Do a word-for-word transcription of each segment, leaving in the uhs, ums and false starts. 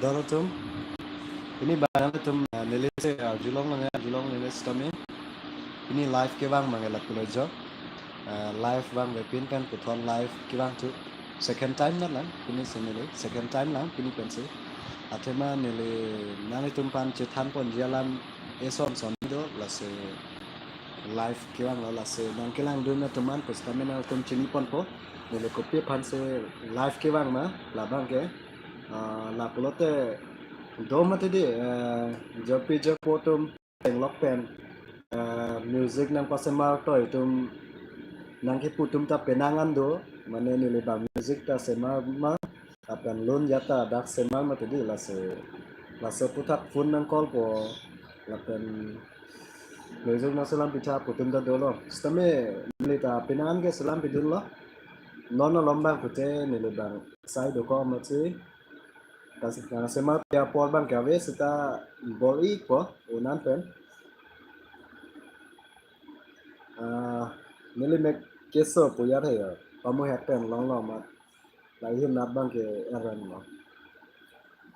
Dolo atum, pini bang atum, ah, neli si arjulong nang, arjulong neli sitame. Pini live kevang abang ke lapulo jo. Ah, live vangve pin pen puthot live kevang thu second time na lang, pini si neli second time lang pini pensi. Athema neli nanglitum aphan chethanponji alam eson son do, lasi live kevanglo, lasi nangkelangdun atum an pusitame nangtum chiniponpo. Neli kopi aphansi live kevang ma, labang ke. Ah, lapulote do mati di, eh, jopi jopo atum penglok pen, eh, music nangpasemar toi atum nangkipu atum ta penang an do, mane neli bang music ta semar ma, lapen lun ya ta dak semar mati di, lasi, lasi aphuthak phone nang call po, lapen music nangselam pitha pu atum ta dolo. Sitame neli ta penang an ke selam pidunlo. Non malom abang pute neli bang sai dokok amatsi. Kas-, kasemar pi apor abang ke ave seta bor-ipo un an pen. Ah, neli mek keso pu ya he ya. Pamu het pen longlo amat. Lahei hin nat abang ke eren lo.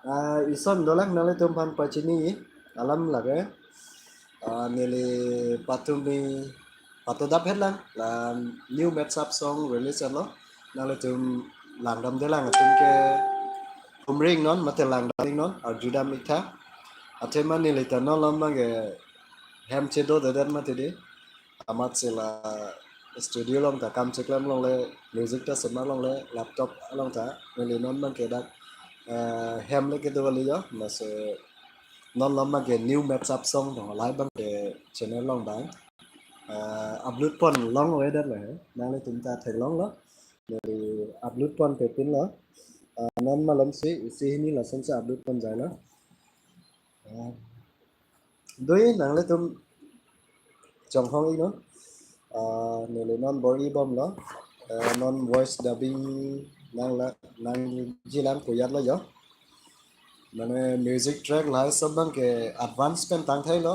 Ah, eson dolang nanglitum aphan pachini alam lake. Ah, neli patumi pato dap het lang, la new mashup song release lo. Nanglitum langdamde lang atum ke humring non, mate langdam non, arjudam ik tha. Athema neli ta non malom abang ke hem chedodedet mati di. Amatsi la studio along ta kam cheklem longle, music ta semar longle, laptop along ta, neli non abang ke dak, eh, hem le kedo kali jo, lasi non malom abang ke new mashup song do, lahei abang ke channel along abang, eh, upload pon long avedet lo he, nanglitum ta theklonglo, neli upload ponpe pinlo, eh, non malom si, isi hini lasonsi upload pon jailo. Eh, doi nanglitum chonghong ik non. Ah, neli non bor-ibomlo. Eh, non voice dubbing nangla, nangjilang pu ya lo jo. Mane music track lahai sob abang ke advance pen tangthailo.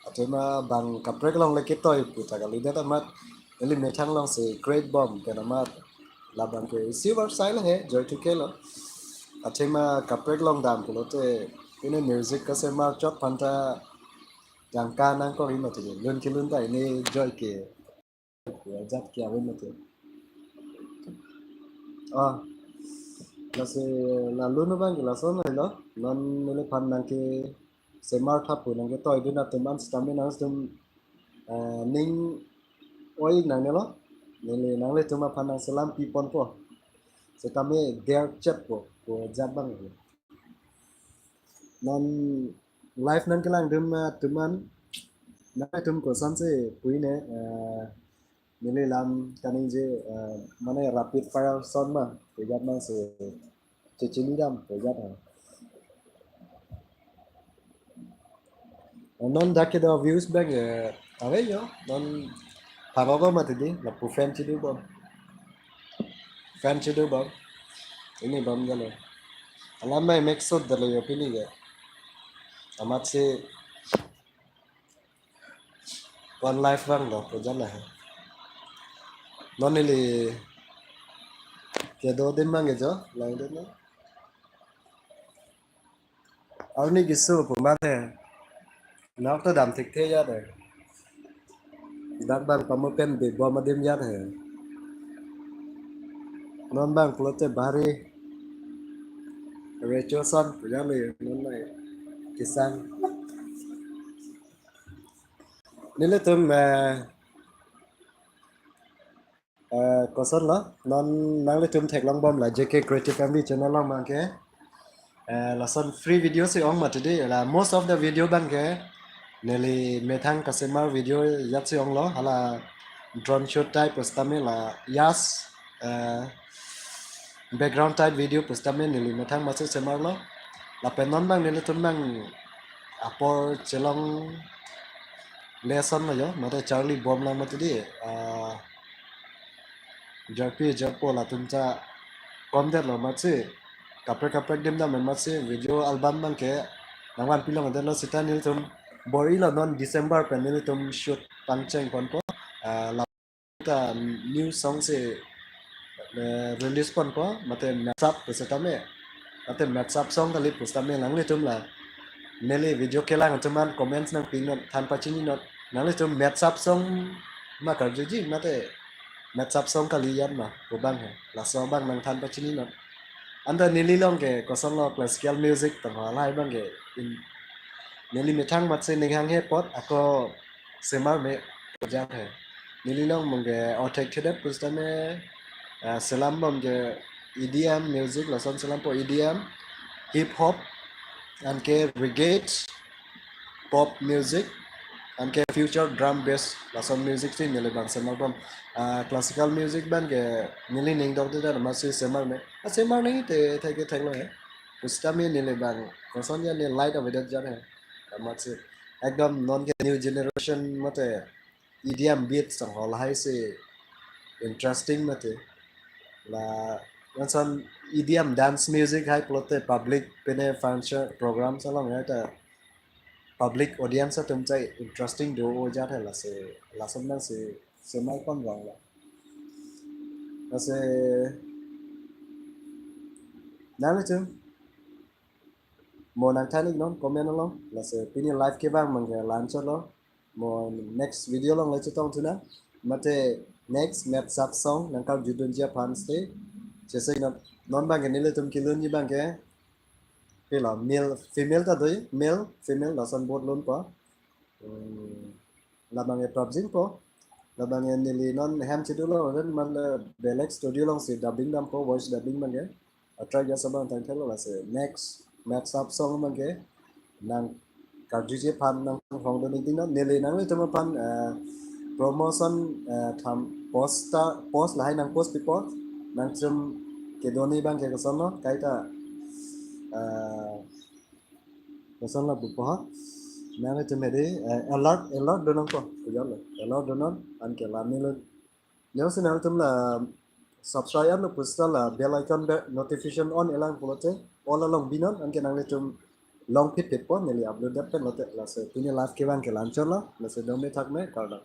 Athema bang kaprek along le ketoi pu ta kalidet amat, neli methang alongsi create bom pen amat labang ke isi var sai lo he, joy thu ke lo. Athema kaprek along dam pulote, pini music kasemar chot aphan ta tangka nangkok-i mati, lun kelun ta ini joy ke, ajat ke ave mati. Ah, lasi la lun abang ke lason lo, non neliphan nangkesemar tha pu nangketoidun atum an sitame nangtum, eh, ning oi nangnelo, neli nanglitum aphan nangselam piponpo. Sitame der chetpo, pu ajat abang. Non live nangkelangdun atum an, nangtum kosonsi puine, eh, neli lam kaningje, eh, mane rapid fire son ma, pu ajat abangsi chechinidam pu ajat ha. Non dak kedo views abang, eh, ave jo, non phababa mati di, lapu fan chidubom. Fan chidubom. Ini bom jalo. Alam mai mek sot dalo jo pini ke. Amatsi one life vanglo pu ajat lo he. Non neli kedo adim abang ke jo, langdun lo. Arni kisu pu mane. Nok to dam thekthe ya de. Dak abang pamu pen bibom adim ya de. Non abang pulote bari recho son pu ya lo non nai kisang. Nelitum, eh, eh, kosonlo, non nanglitum theklongbomlo J K Creative M V channel along abang ke. Eh, lason free video si ong mati di, la most of the video abang ke neli methang kasemar video ajat si onglo, hala drone shoot type pusitame la yas, eh, background type video pusitame neli methang amatsi semarlo. Lapen non abang nelitum abang apor chelongle son lo jo, mate charli bomlang mati di, ah, jarpi jarpo latum ta komdetlo amatsi, kaprek kaprek adim dam amatsi video album abang ke nangvanpi longdetlo seta nelitum bor-ilo, non December pen nelitum shoot pangchengponpo, ah, la ta new song si, eh, release ponpo, mate mashup pusitame. Ate match up song kali pusitame nanglitum la neli video kelang atum an comments nangpinon, than pachininon. Nanglitum match up song ma karjuji mate match up song kali yan ma pu abang he. Laso abang nangthan pachininon. Anta neli along ke kosonlo classical music tong halahai abang ke in, neli methang amatsi ning hanghe apot ako semar me jang he. Neli along mung ke othek thedet pusitame, ah, selam bom ke E D M music, lason selampo E D M, hip hop, anke reggae, pop music, anke future drum bass, lason music si neli abang semar bom. Ah, classical music abang ke neli ning dok de dan amatsi semar me. Ah, semar nangji te thek ke theklo he. Pusitame neli abang koson ya ne light avedet jan he. Amatsi ekdom non ke new generation mate E D M beats tong halahai si interesting mate. La lason E D M dance music hai pulote public pine function program along hai ta public audience atum chai interesting do-o jat hai, lasi lason abang si semar pon rong la. Lasi nanglitum mo nangthan iknon comment along, lasi pini live kevang abang ke la-anchotlo. Mo next video along le chetongthu nang. Mate next match up song nangkarjudunji aphan stay. Jese non, non abang ke nelitum kelunji abang ke pilo, male female ta do, male female lason both lun po. Hmm, labang ke prapjin po. Labang ke neli non hem chedolo, then man le belek studio along si dubbing dampo, voice dubbing abang ke. Atrai jasa abang tangthelo, lasi next match up song abang ke nangkarjuji aphan nanghongdun ikding non. Neli nanglitum aphan, eh, promotion, eh, tham post ta, post lahai nang post pipo, nangtum kedoni abang ke kosonlo, kaita, eh, kosonlo pupo ha. Nanglitum hedi, eh, alert, alert do nangpo, kujalo. Alert do non, anke la neli Neosi nangtum la subscribe lo pusita la bell icon be notification on elang pulote all along binon, anke nanglitum long phit phit po neli upload det pen lote. Lasi pini live kevang ke la-anchotlo, lasi dome thakme, kardom.